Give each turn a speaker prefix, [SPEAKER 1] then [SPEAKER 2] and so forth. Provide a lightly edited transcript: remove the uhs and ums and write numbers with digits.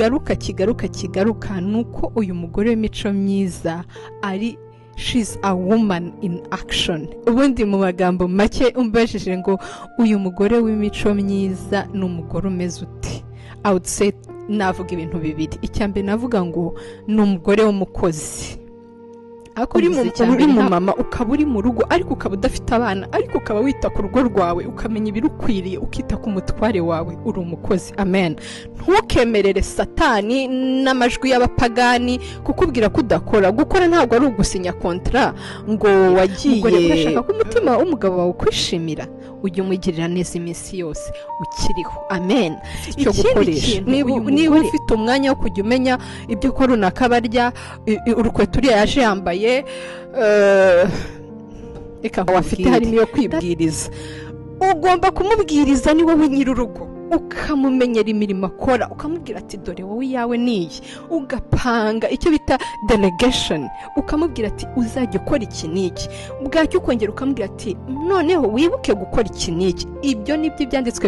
[SPEAKER 1] Kigaruka, kigaruka, kigaruka ni uko uyu mugore w'imico myiza ari, she's a woman in action. Ubundi mu magambo make, umbajije ngo uyu mugore w'imico myiza ni umugore umeze ute, I would say, navuga ibintu bibiri. Icya mbere navuga ngo ni umugore w'umukozi. Ariko uri mu mama, ukaba uri mu rugo ariko ukaba udafite abana, ariko ukaba wita ku rugo rwawe, ukamenya ibirukwiriye, ukita ku mutware wawe, uri umukozi. Amen. Ntukemerere Satani n'amajwi y'abapagani kukubwira ko udakora. Gukora ntabwo ari ugusinya contrat ngo wagiye. Urashaka ko umutima w'umugabo wawe ukwishimira, ujye umugirira neza iminsi yose ukiriho. Amen.
[SPEAKER 2] Icyo gukoresha.
[SPEAKER 1] Niba ufite umwanya wo kujya umenya ibyo ko runaka barya, urukweto uriya yaje yambaye, reka wafite harimo iyo kwibwiriza. Ugomba kumubwiriza, ni wowe nyir'urugo, ukamumenyera imirimo akora, ukamubwira ati: "Dore wowe iyawe niyi." Ugapanga icyo bita delegation, ukamubwira ati: "Uzajya ukora iki n'iki." Bwacyo ukongera ukamubwira ati: "Noneho wibuke gukora iki n'iki." Ibyo ni byo byanditswe.